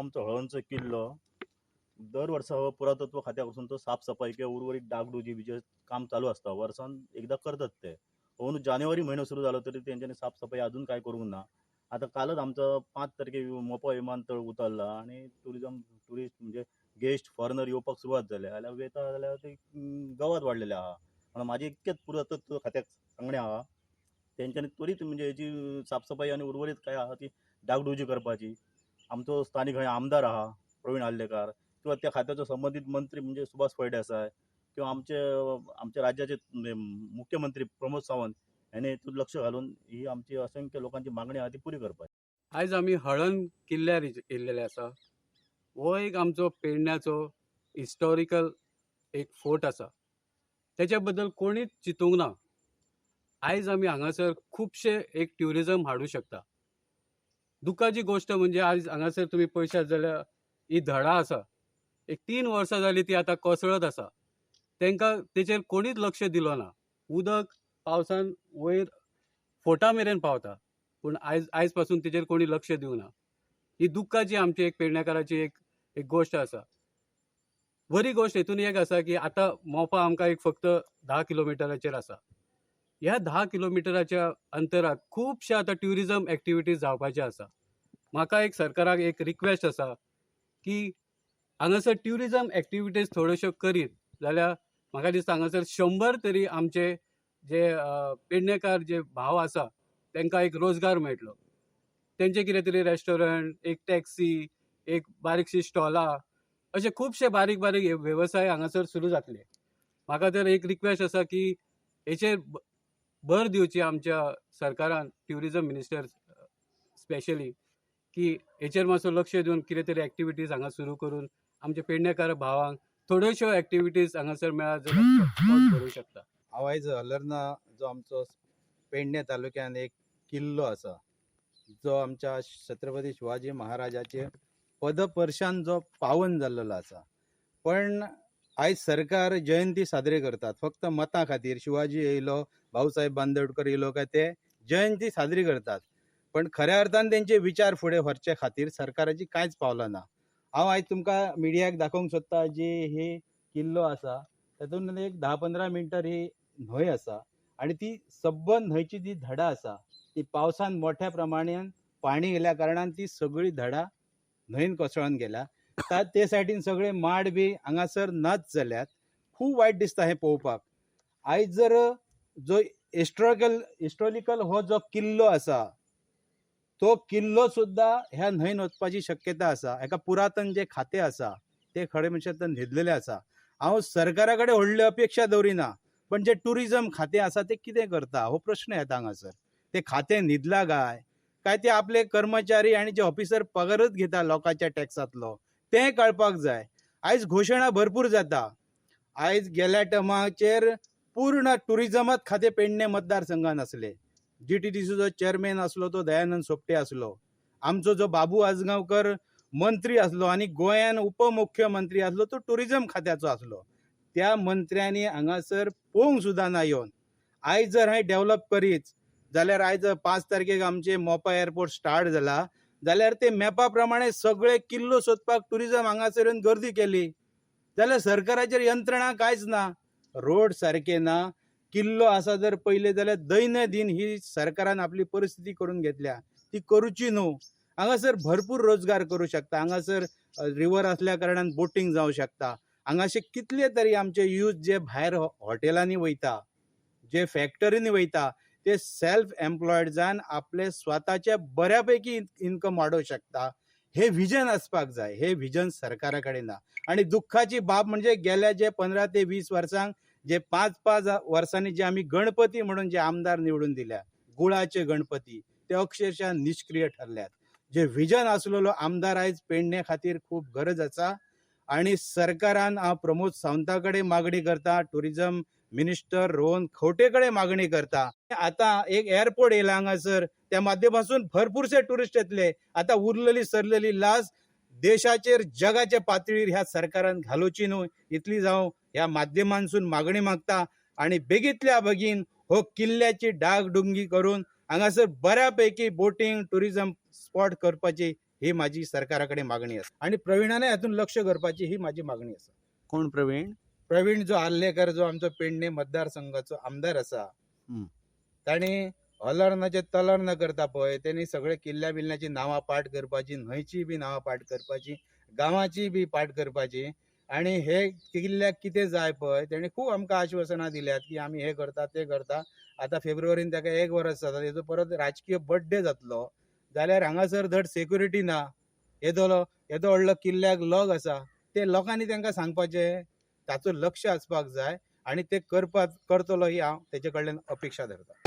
आमचो हळर्णचो किल्लो दर वर्सा हो पुरातत्व खात्या कडसून तो साफसफाई किंवा उर्वरीत डागडुजी बी जे काम चालू आसता, वर्सान एकदां करतात ते. अंदू जानेवारी म्हयनो सुरू जालो तरी तेंच्यांनी साफसफाई अजून काय करूंक ना. आतां कालच आमचो 5 तारखे मोपा विमानतळ उतरला आनी टुरिजम ट्युरिस्ट म्हणजे गेस्ट फॉरेनर येवपाक सुरवात जाल्या जाल्यार वयता जाल्यार ते गवात वाडलेलें आहा. म्हणून म्हाजें इतकेंच पुरातत्व खात्याक सांगणें आहा, तेंच्यांनी त्वरीत म्हणजे हेची साफसफाई आनी उर्वरीत काय आहा ती डागडुजी करपाची. आमचो स्थानीक खंय आमदार आहा प्रवीण आर्लेकार किंवा त्या खात्याचो संबंदीत मंत्री म्हणजे सुभाष फळदेसाय किंवा आमचे आमच्या राज्याचे मुख्यमंत्री प्रमोद सावंत हांणी हितून लक्ष घालून ही आमची असंख्य लोकांची मागणी आहा ती पुरी करपाची. आयज आमी हळर्ण किल्ल्यार येयल्लेले आसा. हो एक आमचो पेडण्याचो हिस्टॉरिकल एक फोर्ट आसा. तेच्या बद्दल कोणीच चिंतूंक ना. आयज आमी हांगासर खुबशे एक ट्युरिजम हाडूं शकता. दुख्खाची गोश्ट म्हणजे आयज हांगासर तुमी पळयशात जाल्यार ही धडां आसा, एक 3 वर्सां जालीं ती आतां कोसळत आसा. तांकां तेचेर कोणीच लक्ष दिलो ना. उदक पावसान वयर फोटा मेरेन पावता, पूण आयज पासून तेचेर कोणी लक्ष दिवना. ही दुख्खाची आमची एक पेडणेकाराची एक एक गोश्ट आसा. बरी गोश्ट हितून एक आसा की आतां मोपा आमकां एक फक्त 10 किलोमिटराचेर आसा. ह्या 10 किलोमिटराच्या अंतराक खुबशे आतां ट्युरिजम एक्टिविटीज जावपाचे आसा. म्हाका एक सरकाराक एक रिक्वेस्ट आसा की हांगासर ट्युरिजम एक्टिविटीज थोड्योश्यो करीत जाल्यार म्हाका दिसता हांगासर 100 तरी आमचे जे पेडणेकार जे भाव आसा तांकां एक रोजगार मेळटलो. तेंचे कितें तरी रेस्टॉरंट, एक टॅक्सी, एक बारीकशी स्टॉलां, अशे खुबशे बारीक बारीक वेवसाय हांगासर सुरू जातले. म्हाका तर एक रिक्वेस्ट आसा की हेचेर भर दिवची आमच्या सरकारान, ट्युरिजम मिनिस्टर स्पेशली, की हेचेर मातसो लक्ष दिवन कितें तरी एक्टिविटीज हांगा सुरू करून आमच्या पेडणेकार भावांक थोड्योश्यो एक्टिविटीज हांगासर मेळत जाल्यार पोट भरूंक शकता. हांव आयज हलर्ना जो आमचो पेडणे तालुक्यान एक किल्लो आसा, जो आमच्या छत्रपती शिवाजी महाराजाचे पदपर्शान जो पावन जाल्लो आसा. पण आयज सरकार जयंती साजरी करतात फक्त मतां खातीर. शिवाजी येयलो, भाऊसाहेब बांदोडकर येयलो काय ते जयंती साजरी करतात, पण खऱ्या अर्थान तेंचे विचार फुडें व्हरचे खातीर सरकाराची कांयच पावलां ना. हांव आयज तुमकां मिडियाक दाखोवंक सोदता जी ही किल्लो आसा तातूंत एक 10-15 मिनटां ही न्हंय आसा आनी ती सबंद न्हंयची जी धडां आसा ती पावसान मोठ्या प्रमाणान पाणी गेल्या कारणान ती सगळी धडां न्हंयन कोसळून गेल्या. ते सायडीन सगळे माड बी हांगासर नाच जाल्यात. खूब वायट दिसता हें पळोवपाक. आयज जर जो हिस्टॉरिकल हो जो किल्लो आसा तो किल्लो सुद्दां ह्या न्हंयन वचपाची शक्यता आसा. एका पुरातन जे खातें आसा ते खरें म्हणजे न्हिदलेलें आसा. हांव सरकारा कडेन व्हडल्यो अपेक्षा दवरिना, पण जे टुरिजम खातें आसा ते कितें करता हो प्रश्न येता हांगासर. ते खातें न्हिदलां काय काय ते आपले कर्मचारी आनी जे ऑफिसर पगारच घेता लोकांच्या टॅक्सांतलो तें कळपाक जाय. आयज घोशणा भरपूर जाता. आयज गेल्या टर्माचेर पूर्ण टुरिजमात खातें पेडणे मतदारसंघान आसलें. GTDCचो चेअरमॅन आसलो तो दयानंद सोपटे आसलो. आमचो जो बाबू आजगांवकर मंत्री आसलो आनी गोंयान उपमुख्यमंत्री आसलो तो टुरिजम खात्याचो आसलो. त्या मंत्र्यांनी हांगासर पळोवंक सुद्दां ना येवन. आयज जर हें डेवलप करीत जाल्यार आयज 5 तारखेक आमचे मोपा एअरपोर्ट स्टार्ट जाला जाल्यार ते मॅपा प्रमाणे सगळे किल्लो सोदपाक टुरिजम हांगासर येवन गर्दी केली जाल्यार सरकाराचेर यंत्रणा कांयच ना, रोड सारके ना, किल्लो आसा जर पयले जाल्यार दैनंदीन ही सरकारान आपली परिस्थिती करून घेतल्या ती करूची न्हू. हांगासर भरपूर रोजगार करूं शकता. हांगासर रिवर आसल्या कारणान बोटींग जावं शकता. हांगाशे कितले तरी आमचे यूथ जे भायर हॉटेलांनी वयता, जे फॅक्टरींनी वयता ते सेल्फ एम्प्लॉयड जावन आपले स्वताचे बऱ्यापैकी इनकम वाडोवंक शकता. हे विजन आसपाक जाय. हे विजन सरकारा कडेन ना. आनी दुख्खाची बाब म्हणजे गेल्या जे 15 ते 20 वर्सांक जे 5-5 वर्सांनी जे आमी गणपती म्हणून जे आमदार निवडून दिल्या, गुळाचे गणपती, ते अक्षरशः निश्क्रिय ठरल्यात. जे विजन आसलेलो आमदार आयज पेडणे खातीर खूब गरज आसा. आनी सरकारान हांव प्रमोद सावंता कडेन मागणी करता, टुरिजम मिनिस्टर रोहन खंवटे कडेन मागणी करता. आतां एक एअरपोर्ट येयला हांगासर, त्या माध्यमासून भरपूरसे ट्युरिस्ट येतले. आतां उरलेली सरलेली लाज देशाचेर जगाच्या पातळीर ह्या सरकारान घालोवची न्हू इतली जावं ह्या माध्यमांसून मागणी मागता. आनी बेगीतल्या बेगीन हो किल्ल्याची डागडुंगी करून हांगासर बऱ्यापैकी बोटींग टुरिजम स्पॉट करपाची ही म्हाजी सरकारा कडेन मागणी आसा आनी प्रविणानय हातून लक्ष करपाची ही म्हाजी मागणी आसा. कोण प्रवीण? प्रवीण जो आर्लेकर जो आमचो पेडणे मतदारसंघाचो आमदार आसा, ताणी हलर्नाचे तलर्न करता पळय, तेणी सगळे किल्ल्या बिल्ल्याची नांवां पाठ करपाची, न्हंयची बी नांवां पाठ करपाची, गांवाची बी पाठ करपाची आनी हे किल्ल्याक कितें जाय पळय तेणी खूब आमकां आश्वासनां दिल्यात की आमी हें करता तें करता. आतां फेब्रुवारीन ताका एक वर्स जाता, तेजो परत राजकीय बड्डे जातलो जाल्यार हांगासर धड सेक्युरिटी ना. येदो येदो व्हडलो किल्ल्याक लग आसा, ते लोकांनी तांकां सांगपाचें, ताचो लक्ष आसपाक जाय आनी ते करपाक करतलो ही हांव तेजे कडल्यान अपेक्षा धरता.